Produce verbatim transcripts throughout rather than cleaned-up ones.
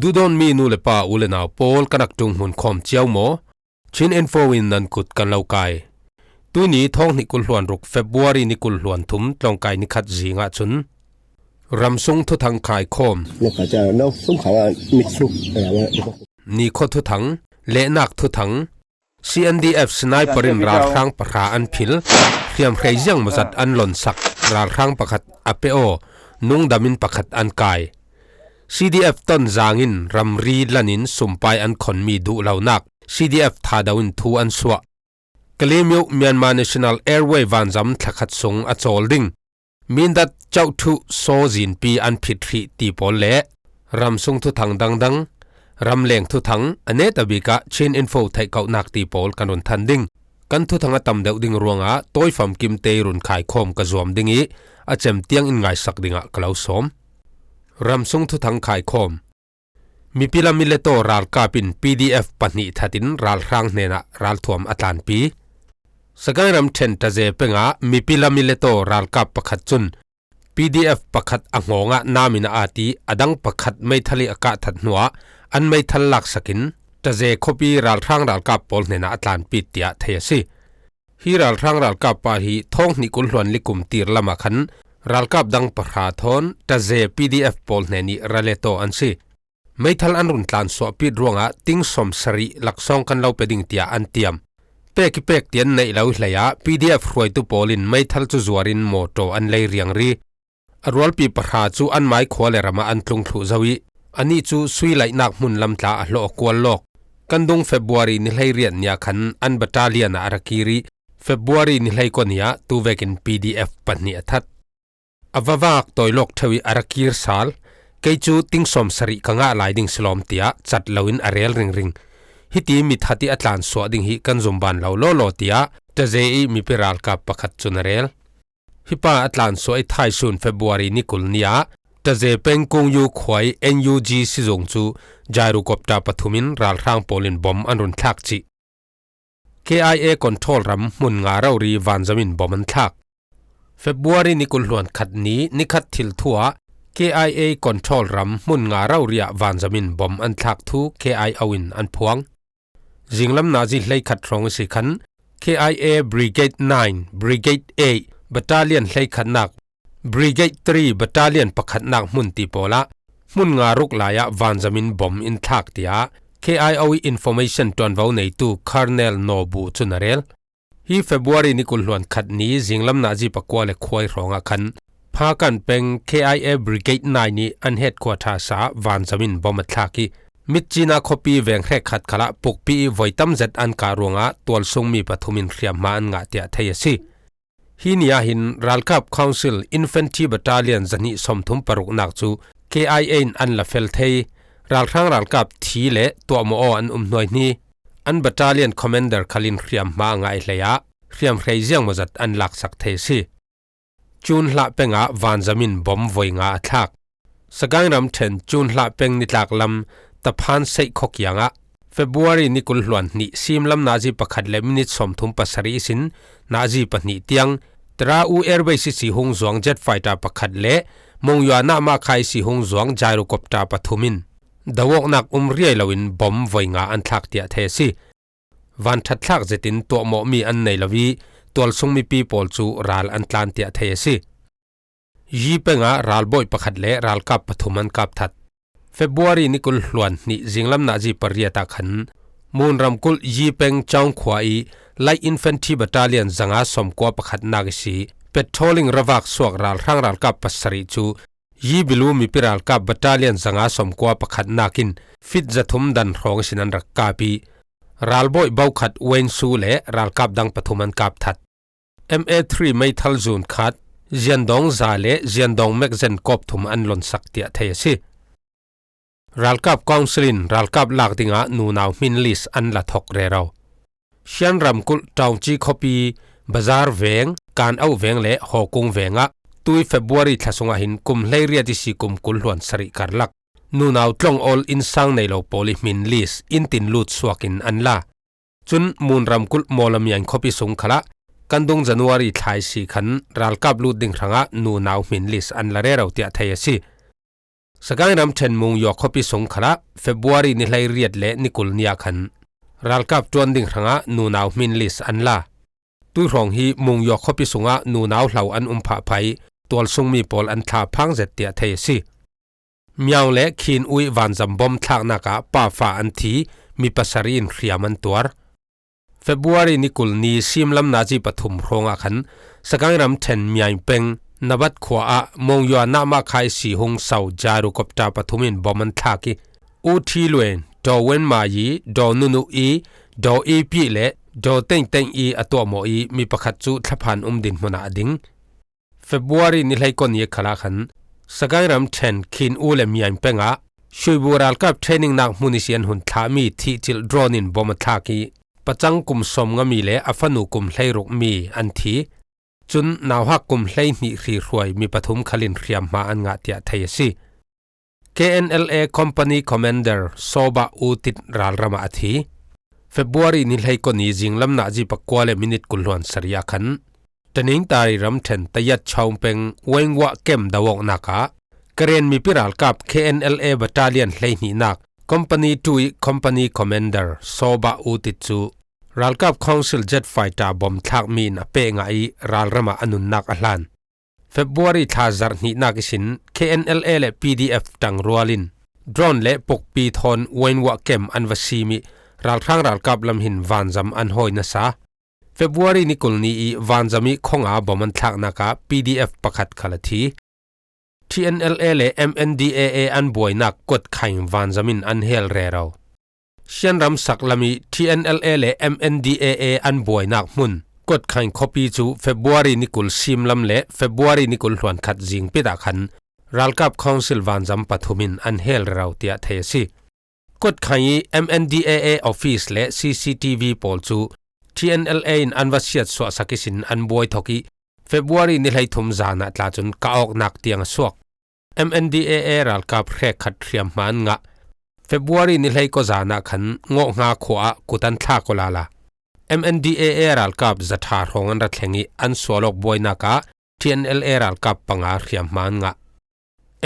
Duhdawtmi nu le pa, u le nau pawl, kan rak ṭung hmun khawm cio maw? Chin Info in nan kut kan lo kai. Tuini thawng hnih kul hluan ruk, February ni kul hluan thum, tlawngkai ni khat zingah cun ramsung thuthang khaikhawm. Nikhua thuthang, lehnak thuthang, C N D F sniper in ralhrang pahra an philh, hriamhrei ziang mawzat an lonsak, ralhrang pakhat a pe aw, nungdamin pakhat an kai. C D F Tonzang in ramri lanin sumpai an khonmi duhlonak, C D F Thado in thu an suah. Kalemyo Myanmar National Airway vanzam thlakhat sung a cawl ding. Mindat Chauhthu Saw Zinpi an phit hrih ti pawl le ramsung thuthang dangdang, ramleng thuthang, a netabik ah Chin Info theihkohnak ti pawl kan run than ding. Kan thuthang a tam deuh ding ruangah Tawi Fam Kimte run khaikhawm ka zuam ding ih a cem tiang in ngaisak dingah ka lo sawm. Ramsung thuthang khaikhawm. Mipila Mileto ralkap in P D F pahnih thatin ralhrang hnenah ralthuam a tlanpi. Sagaing ramṭhen Taze pengah Mipila Mileto ralkap pakhat cun P D F pakhat a hngawngah nam in a at ih a dang pakhat meithal ih a kah that hnuah an meithal laksakin Taze khuapi ralhrang ralkap pawl hnenah a tlanpi tiah thei a si. Hi ralhrang ralkap pa hi thawng hnih kul hluan li kum tir lamah khan ralkap dang pahra thawn Taze P D F pawl hnenih raleto an si. Meithal an run tlan suahpit ruangah ting sawm sarih laksawng kan lo pe ding tiah an tiam. Pek ih pek ti an neih lo hleiah P D F hruaitu pawl in meithal cu zuarin mawṭaw an lei riangri. A rualpi pahra cu an mai khua le ramah an tlung thluh zo ih anih cu sui laihnak hmun lam tla a hlawh a kual lawk. Kan dung February ni hleiriat ni ah khan an battalion ah a ra kir ih February ni hleikua ni ah tuvekin P D F pahnih a that. A va vak tawilawk ṭheu ih a ra kir sal. Kei cu ting sawm sarih ka ngah lai ding si lawm tiah cat loin a rel ringring. Hiti mithat ih a tlansuah ding hi kan zumban lo lawlaw tiah Taze ih mipi ralkap pakhat cun a rel. Hi pa a tlansuah ih thaisun February ni kul ni ah Taze peng Kungyu khua ih N U G sizung cu gyrocopter pathum in ralhrang pawl in bom an run thlak cih. K I A control ram hmun nga rori vanzam in bom an thlak. February ni kul hluan khat ni nikhat thil thu ah K I A control ram hmun nga rori ah vanzam in bom an thlak thu K I O in an phuang. Zinglam nazi hleikhat hrawng ihsi khan K I A Brigade nine, Brigade eight, Battalion hleikhatnak, Brigade three, Battalion pakhatnak hmun ti pawlah hmun nga ruk lai ah vanzam in bom in thlak tiah K I O ih information ṭuanvo neitu Colonel Nawbu cun a rel. Hi February ni kul hluan khat ni zinglam nazi pakua le khuai hrawngah khan Phakan peng K I A Brigade nine ih an headquarters ah vanzam in bom a thlak ih Mitcina khuapi veng hrekkhat khalah pukpi ih voi tam zet an kah ruangah tualsungmi pathum in hriamhma an ngah tiah thei a si. Hi ni ah hin ralkap Council Infantry Battalion zahnih sawmthum paruknak cu K I A in an la fel thei. Ralhrang ralkap thi le tuahmawh aw an um hnuaihni. An battalion commander khal in hriamhma a ngah ih hleiah hriamhrei ziangmawzat an laksak thei a si. Cun hlah pengah vanzam in bom voi nga a thlak. Sagaing ramṭhen Cun hlah peng nitlak lam Taphan Seih khua kiangah February ni kul hluan hnih simlam nazi pakhat le minit sawmthum pasarih ihsin nazi pahnih tiang Tara U Airways ih sihung zuang jet fighter pakhat le Mongyua Nahma kha ih sihung zuang gyrocopter pathum in do awknak um riai loin bom voi nga an thlak tiah thei a si. Van ṭhat thlak zetin tuahmawhmi an nei lo ih tualsung mipi pawl cu ral an tlan tiah thei a si. Yi pengah ralbawi pakhat le ralkap pathum an kap that. February ni kul hluan hnih zinglam nazi pariat ah khan Mun ramkulh Yi peng Chawng khua ih Light Infantry Battalion zanga sawmkua pakhatnak ihsi patrolling ravak suak ralhrang ralkap pasarih cu Yi Bilu mipi ralkap Battalion zanga sawmkua pakhatnak in fit zathum dan hrawng ihsin an rak kap ih ralbawi bokhat Wen Su le ralkap dang pathum an kap that. M A three meithal zun khat, ziandawng za le ziandawng magazine kawp thum an lonsak tiah thei a si. Ralkap Council in ralkap lak dingah nunau hmin list an la thok rero. Shan ramkulh Taungci khuapi Bazar veng, Kan Auh veng le Hawkung vengah tui February thla sungah hin kum hleiriat ihsi kum kul hluan sarih karlak nunau tlawng awl innsang nei lo pawl ih hmin list inntin lut suakin an la. Cun Mun ramkulh Mawlamian khuapi sung khalah kan dung January thla ihsi khan ralkap lut ding hrangah nunau hmin list an la rero tiah thei a si. Sagaing ramṭhen Mungyaw khuapi sung khalah February ni hleiriat le ni kul ni ah khan ralkap ṭuan ding hrangah nunau hmin list an la. Tuihrawng hi Mungyaw khuapi sungah nunau hlo an um phah phah ih tualsung mi pawl an thla phang zet tiah thei a si. Miaung le Khin U ih vanzam bom thlaknak ah pafa an thi mi pasarih in hriam an tuar. February ni kul ni simlam nazi pathum hrawngah khan Sagaing ramṭhen Miaing peng Nabat khua ah Mongyaw Nahmah Khai Sihung Sau gyrocopter pathum in bom an thlak ih, U Thi Luen, Daw Wen Mai, Daw Nunu i, Daw Ipi le Daw Tengteng i a tuahmawh ih mi pakhat cu thlaphan um dinhmun ah a ding. February ni hleikua ni khalah khan Sagaing ramṭhen Khin U le Miaing peng ah Shuibu ralkap training nak hmun ihsi an hun thlahmi thihcilh drone in bom a thlak ih pacang kum sawmnga mi le a fanu kum hleiruk mi an thi. Cun nauhak kum hleihnih hrihruai mi pathum khal in hriamhma an ngah tiah thei a si. K N L A Company Commander Sawbah U Tit ralram ah a thi. February ni hleikua ni zinglam nazi pakua le minit kul hluan sarih ah khan Taningtari ramṭhen Tayat Chaung peng Wengwah kem do awknak ah Karen mipi ralkap K N L A Battalion hleihnihnak Company two ih Company Commander Sawbah U Tit cu ralkap Council jet fighter bom thlakmi in a peh ngah ih ralram ah a nunnak a hlan. February thla zarh hnihnak ihsin K N L A le P D F ṭangrual in drone le pukpi thawn Wengwah kem an va sim ih ralhrang ralkap lam hin vanzam an hawi nasa. February ni kul ni ih vanzam ih khonga bom an thlaknak ah P D F pakhat khal a thi. T N L A le M N D A A an buainak Kuat Khaing vanzam in an hel rero. Shan ramsak lam ih T N L A le M N D A A an buainak hmun Kuat Khaing khuapi cu February ni kul simlam le February ni kul hluan khat zingpit ah khan ralkap Council vanzam pathum in an hel rero tiah thei a si. Kuat Khaing ih M N D A A office le C C T V pawl cu T N L A in an va siatsuahsak ihsin an buai thok ih February ni hleithum zan ah tla cun kah awknak tiang a suak. M N D A A ralkap hrekkhat hriamhma an ngah. February ni hleikua zan ah khan Ngawhhnga khua ah kut an thlak aw lala. M N D A A ralkap zaṭha hrawng an ra thleng ih an sual awk buainak ah T N L A ralkap panga hriamhma an ngah.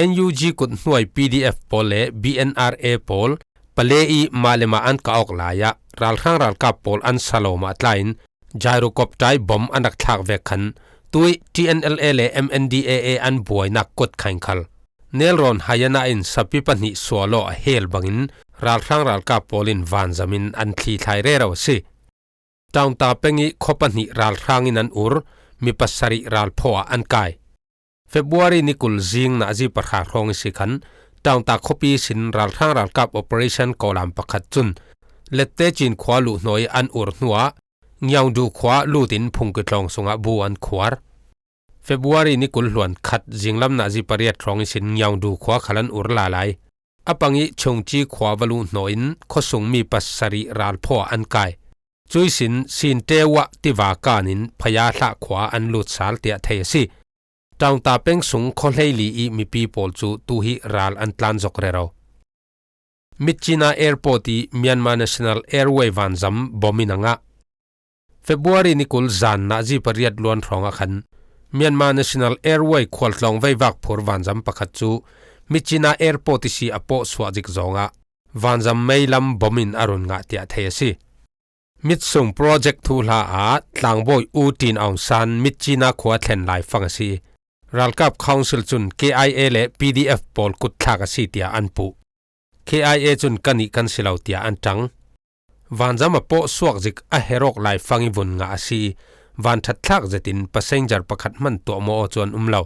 N U G kut hnuai P D F pawl le B N R A pawl Pale ih mah le mah an kah awk lai ah ralhrang ralkap pawl an sa lawmah tlai in gyrocopter ih bom an rak thlak vek khan tuih T N L A le M N D A A an buainak Kuat Khaing khal nelrawn Hayana in sapi pahnih sual aw a hel bangin ralhrang ralkap pawl in vanzam in an thli thlai rero a si. Taungta peng ih khua pahnih ralhrang in an ur, mi pasarih ralphaw ah an kai. February ni kul zing nazi pahra hrawng ihsi khan Taungta khuapi ihsin ralhrang ralkap operation kawlam pakhat cun Lette Cin khua luh hnuah ih an ur hnuah Ngiaungdu khua lut in Phungki tlawng sungah bu an khuar. February ni kul hluan khat zinglam nazi pariat hrawng ihsin Ngiaungdu khua khal an ur lala ih a pang ih Chungci khua va luh hnawh in khuasung mi pasarih ralphaw ah an kai. Cuih sin Sintewah tiva kan in Phaya Hlah khua an lut sal tiah thei a si. Taungta peng sung khuahleili ih mipi pawl cu tu hi ral an tlan zok rero. Myitkyina Airport ih Myanmar National Airway vanzam bom in a ngah. February ni kul zan nazi pariat luan hrawngah khan Myanmar National Airway khualtlawng veivak phur vanzam pakhat cu Myitkyina Airport ihsi a pawh suah zik zawngah vanzam meilam bom in a run ngah tiah thei a si. Myitsone project thuhla ah tlangbawi U Tin Aung San Myitkyina khua thlen laifang a si. Ralkap Council cun K I A le P D F pawl kutthlak a si tiah an puh. K I A cun kan ih kan si lo tiah an ṭang. Vanzam a pawh suak zik a herh awk laifang ih vun ngah a si ih van ṭhatthlak zetin passenger pakhat hman tuahmawh aw cu an um lo.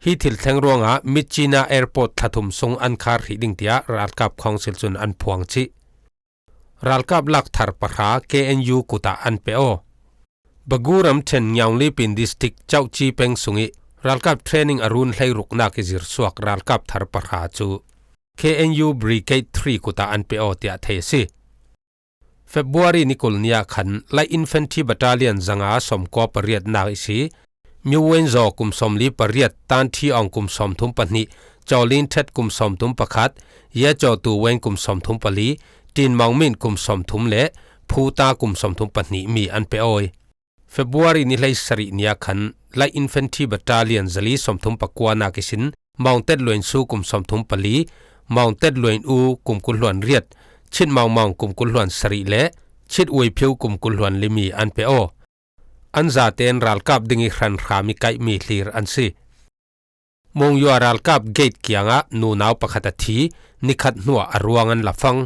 Hi thil thleng ruangah Myitkyina Airport thla thum sung an khar hrih ding tiah ralkap Council cun an phuang chih. Ralkap lak thar pahra K N U kut ah an pe aw. Bagu ramṭhen Ngiaunglipin District Cauchi peng sungih ralkap training a run hleiruknak ih zirsuak ralkap thar pahra cu K N U Brigade three kut ah an pe aw tiah thei a si. February ni kul ni ah khan Light Infantry Battalion zanga sawmkua pariatnak ihsi Myo Win Zaw kum sawmli pariat, Tan Thi Aung kum sawmthum pahnih, Chaw Lin Ṭhet kum sawmthum pakhat, Ye Chaw Tu Weng kum sawmthum pali, Tin Maung Min kum sawmthum le Phu Ta kum sawmthum pahnih mi an pe aw ih February ni hleisarih ni ah khan Light Infantry Battalion zali sawmthum pakuanak ihsin Maung Tet Luain Su kum sawmthum pali, Maung Tet Luain U kum kul hluan riat, Chit Maung Maung kum kul hluan sarih le Chit Wei Phiu kum kul hluan li mi an pe aw. An zaten ralkap ding i hranhra mi kaih mi hlir an si. Mung Yua ralkap gate kiangah nunau pakhat a thi, nikhat hnuah a ruang an la fang.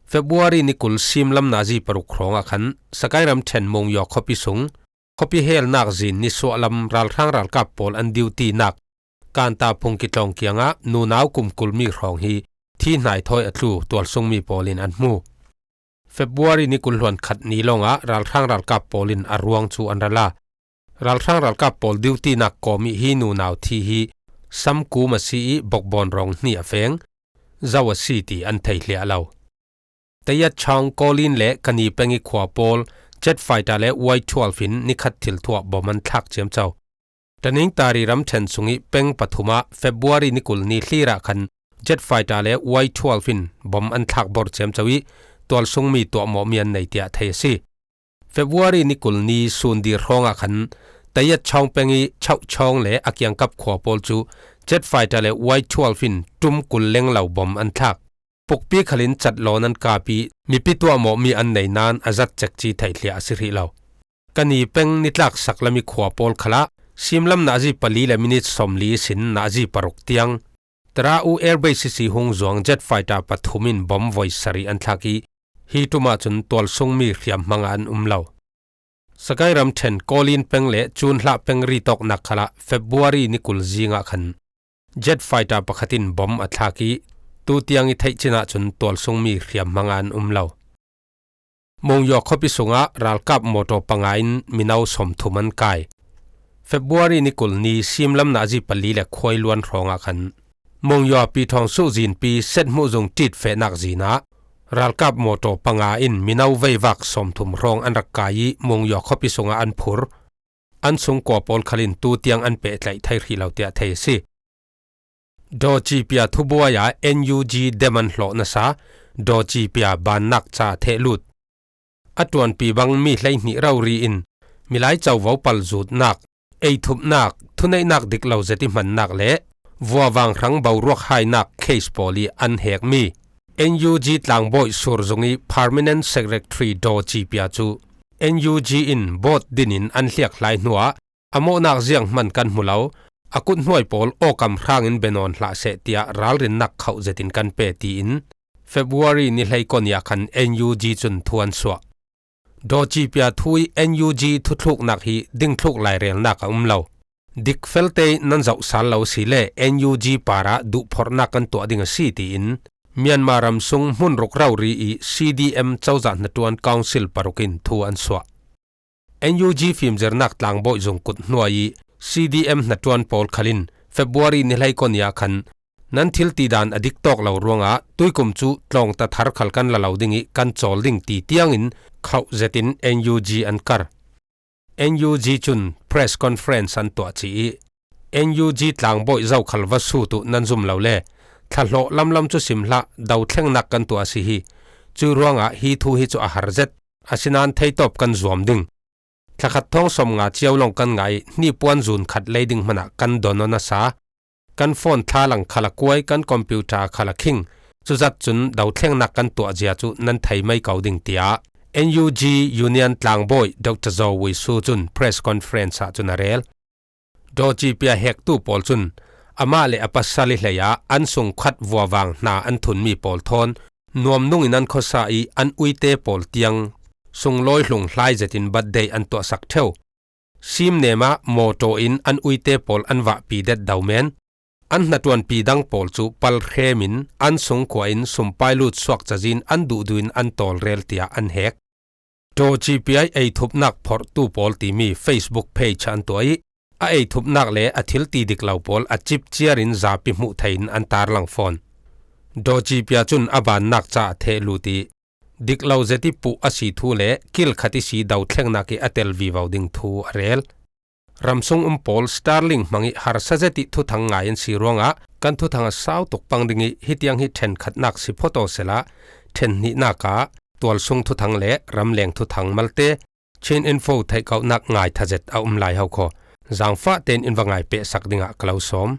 February ni kul sim lam nazi paruk hrawngah khan Sagaing ramṭhen Mung Yua khuapi sung, khuapi helnak zin ni suahlam ralhrang ralkap pawl an duty nak Kanta phung kitlawng kiangah nunau kum kul mi hrawng hi thi hnaithawi a tlu tualsung mi pawlin an hmu. February ni kul hluan khat ni lawngah ralhrang ralkap pawlin a ruang chu an ra la. Ralhrang ralkap pawl duty nak kawm i hi nunau thi hi sam kum a si i bokbawn rawng hnih a feng, zau a si ti an thei hliah lo. Tayat Chawng Kawlin le Kani peng i khua pawl jet fighter le Y twelve in nikhat thil thuah bom an thlak ciamco. Tanintari ramṭhen sung i peng pathumah February ni kul ni hlirah khan jet fighter le Y twelve in bom an thlak bor ciamco i tualsung mi tuahmawh mi an nei tiah thei a si. February ni kul ni sun dir hrawngah khan Tayat Chawng peng i Chauh Chawng le a kiangkap khua pawl cu jet fighter le Y twelve in ṭum kul leng lo bom an thlak. Pukpi khalin catlawn an kap i mipi tuahmawh mi an nei nain a zat cekci theih hliah a si hrih lo. Kani peng nitlak sak lam i khua pawl khalah simlam nazi pali le minit sawmli sin nazi paruk tiang Tara U Air Base sisi hung zuang jet fighter pathum in bom voi sarih an thlak i, hi ṭumah cun tualsung mi hriamhmang ah an um lo. Sagaing ramṭhen Kawlin peng le Cunhlah peng ritawknak khalah February ni kul zingah khan jet fighter pakhat in bom a thlak i, tutiang i theih cinah cun tualsung mi hriamhmang ah an um lo. Mung Yua khuapi sungah ralkap mawtaw panga in mino sawmthum an kai. February ni kul ni simlam nazi pali le khuailuan hrawngah khan Mung Yua Pi Thawng Suh zinpi set hmuh zung ṭit fehnak zinah ralkap mawtaw panga in mino veivak sawmthum hrawng an rak kai i Mung Yua khuapi sungah an phur. An sungkua pawl khalin tutiang an pehtlaih thei hrih lo tiah thei a si. Dawcipia thubuai ah N U G dem an hlawh nasa, Dawcipia bannak ca thehlut. A ṭuanpi bang mi hleihnih rori in milai covo pal zutnak, eithupnak, thuneihnak dik lo zet i hmannak le vuavang hrang boruak hainak case pawl i an hekmi N U G tlangbawi surzung i Permanent Secretary Dawcipia cu N U G in bawt dinin an hliak hlai hnuah a mawhnak zianghman kan hmu lo, a kuthnuai pawl awkam hrangin be nawn hlah seh tiah ralrinnak khauh zetin kan pe, tiin February ni hleikua ni ah khan N U G cun thu an suah. Dawcipia thu i N U G thuthluknak hi dingthluk lairelnak a um lo. Dik felte nan zoh sal lo si le N U G parah duhphorhnak kan tuah ding a si, tiin Myanmar ram sung hmunruk rori i C D M cozah hnaṭuan council paruk in thu an suah. N U G fimzirnak tlangbawi zung kut hnuai i C D M hnaṭuan pawl khalin February ni hleikua ni ah khan nan thil tidan a dik tawk lo ruangah tuikum cu tlawngta thar khal kan la lo ding i kan cawl ding ti tiangin khauh zetin N U G an kar. N U G cun press conference an tuah ci i N U G tlangbawi zokhal va sut uh nan zum lo le thlahlawh lamlam cu sim hlah, dothlengnak kan tuah a si hi. Cu ruangah hi thu hi cu a har zet, asinain theitawp kan zuam ding. Thlakhat thawng sawmnga cio lawng kan ngah i hnipuan zun khat lei ding hmanah kan don aw nasa. Kan phone thlalang khal a kuai, kan computer khal a khing. Cuzat cun dothlengnak kan tuah zia cu nan thei mai ko ding, tiah N U G Union tlangbawi Doctor Zaw Wei Su cun press conference ah cun a rel. Dawcipia hektu pawl cun amah le a pasal i hleiah an sungkhat vuavang hna an thunmi pawl thawn nuamnung in an khuasa i an uite pawl tiang sunglawi hlung hlai zetin birthday an tuahsak ṭheu. Simnem ah mawtaw in an uite pawl an vahpi det do men. An hnaṭuanpi dang pawl cu palhrem in an sungkhua in sumpai lut suak cazin an duhduh in an tawlrel, tiah an hek. Dawcipia i eithupnak phorhtu pawl timi Facebook page an tuah i a eithupnak le a thil ti dik lo pawl a cip ciar in zapi hmuh thei in an tarlang fawn. Dawcipia cun a bannak caah theh lut i dik lo zet i puh a si thu le kilkhat i si dothlengnak i a tel vivo ding thu a rel. Ramsung um pawl Starlink hmang i harsa zet i thuthang ngai an si ruangah kan thuthang a sau tuk pang ding i hitiang hi ṭhenkhatnak si phawt aw sehla ṭhenhnihnak ah tualsung thuthang le ramleng thuthang malte Chin Info theihkauhnak ngai thazet a um lai ho khaw. Zangfah tein in va ngai pehsak dingah ka lo sawm.